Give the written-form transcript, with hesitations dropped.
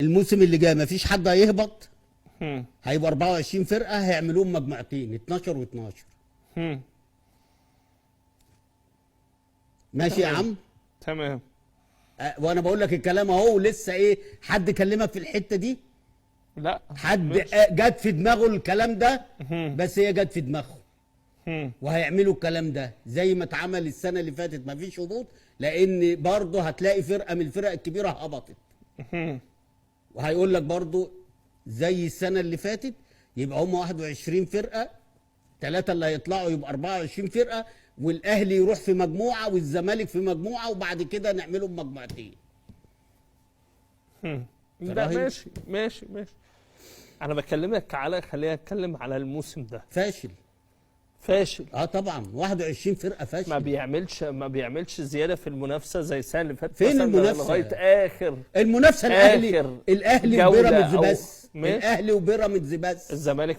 الموسم اللي جاي مفيش حد هيهبط. هيبقى 24 فرقه، هيعملوهم مجموعتين 12 و12. ماشي يا عم؟ تمام. وانا بقول لك الكلام اهو، ولسه ايه، حد كلمك في الحتة دي؟ لا. حد ماشي. جت في دماغه الكلام ده؟ بس هي جت في دماغه. وهيعملوا الكلام ده زي ما اتعمل السنة اللي فاتت، مفيش هبوط، لان برضه هتلاقي فرقه من الفرق الكبيرة هبطت. وهيقول لك برضه زي السنة اللي فاتت، يبقى هم 21 فرقه، ثلاثة اللي هيطلعوا يبقى 24 فرقه، والاهلي يروح في مجموعة والزمالك في مجموعة، وبعد كده نعملهم مجموعتين. لا. فراهن. ماشي ماشي ماشي، انا بكلمك على، خلينا اتكلم على الموسم ده. فاشل. فاشل. اه طبعا، 21 فرقه فاشل. ما بيعملش زيادة في المنافسة زي السنة اللي فاتت فين مثلاً. المنافسة؟ لغاية اخر المنافسة الاهلي آخر الاهلي جولة وبيراميدز أو بس. ماشي. الاهلي وبيراميدز بس. الزمالك.